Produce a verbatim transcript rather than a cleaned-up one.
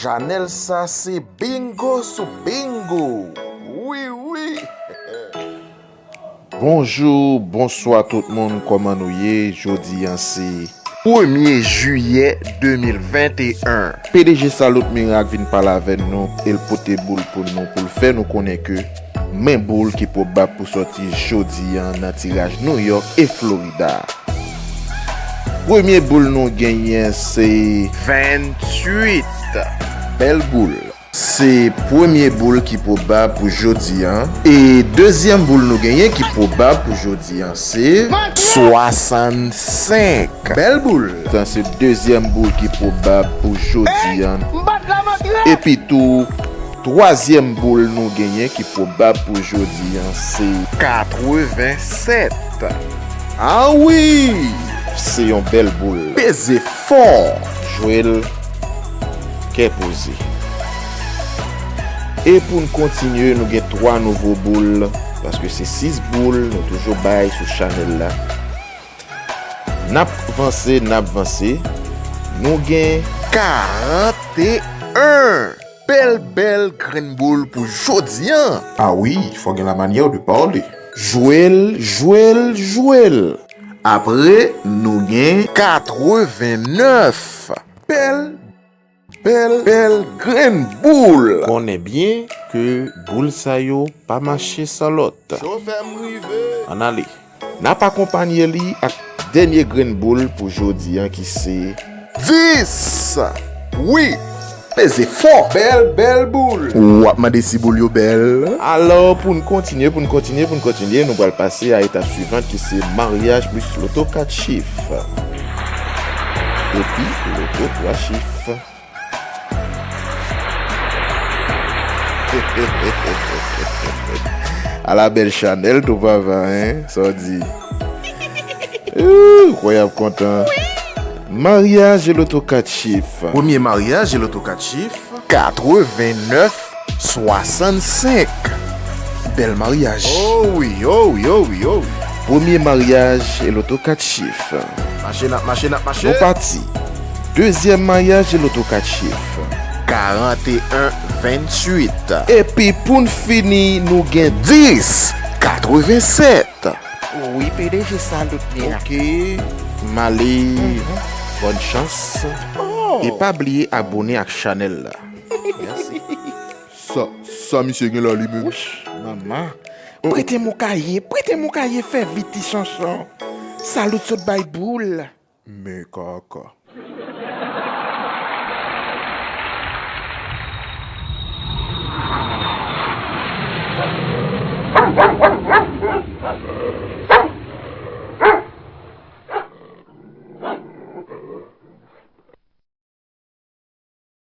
Chanèl sa se bingo sou bingo. Wi, wi. Bonjou, bonswa tout moun, kòman nou ye? Jodi a se premye jiyè de mil venteyen. P D G Salut Miracle vin pale avè nou, e l pote boul pou nou, pou l fè nou konnen ke men boul ki pwobab pou sòti jodi a nan tiraj New York e Florida. Premye boul nou genyen se venntuit. Bèl boul. Se premye boul ki pwobab pou jodi a. E dezyèm boul nou genyen ki pwobab pou jodi a se swasannsenk. Bèl boul. Sa se dezyèm boul ki pwobab pou jodi a. Epi tou, twazyèm boul nou genyen ki pwobab pou jodi a se katrevensèt. Ah wi! Se yon bèl boul. Peze fò. Jwe l kè poze. E pou n kontinye, nou gen twa nouvo boul, paske se sis boul nou toujou bay sou chanèl la. N ap vanse, n ap vanse. Nou gen karanteyen. Bèl, bèl grenn boul pou jodi a. Ah wi, fò gen la manyè de pale. Jwe l, jwe l, jwe l. Apre, nou gen katrevennèf. Bèl, bèl, bèl grenn boul. Konnen byen ke boul sa yo pa mache san lòt. Chofè m rive. Ann ale. N ap akonpanye li ak dènye grenn boul pou jodi a ki se dis. Wi, peze fò. Bèl, bèl boul. W ap mande si boul yo bèl. Alò, pou n kontinye, pou n kontinye, pou n kontinye, nou pral pase a etap swivan ki se maryaj plis loto kat chif. Epi loto twa chif. Ala bèl chanèl tou papa, hein, sa w di? Ooh, kwè y ap kontan. Maryaj e loto kat chif. Premye maryaj e loto kat chif. Katrevennèf swasannsenk. Bèl maryaj. Oh wi, oh wi, oh wi, oh wi. Premye maryaj e loto kat chif. Mache, n ap mache, n ap mache. Nou pati. Dezyèm maryaj e loto kat chif. Karanteyen venntuit. Epi pou n fini, nou gen dis katrevensèt. Wi, P D G Salut Miracle. Ok, m ale. Bòn chans. Oh. E pa bliye abone ak chanèl la. Mèsi. Sa, sa misye gen la li menm? Wouch, manman. Prete m yon kaye, prete m yon kaye, fè vit ti chanchon. Salut sot bay boul. Men kaka.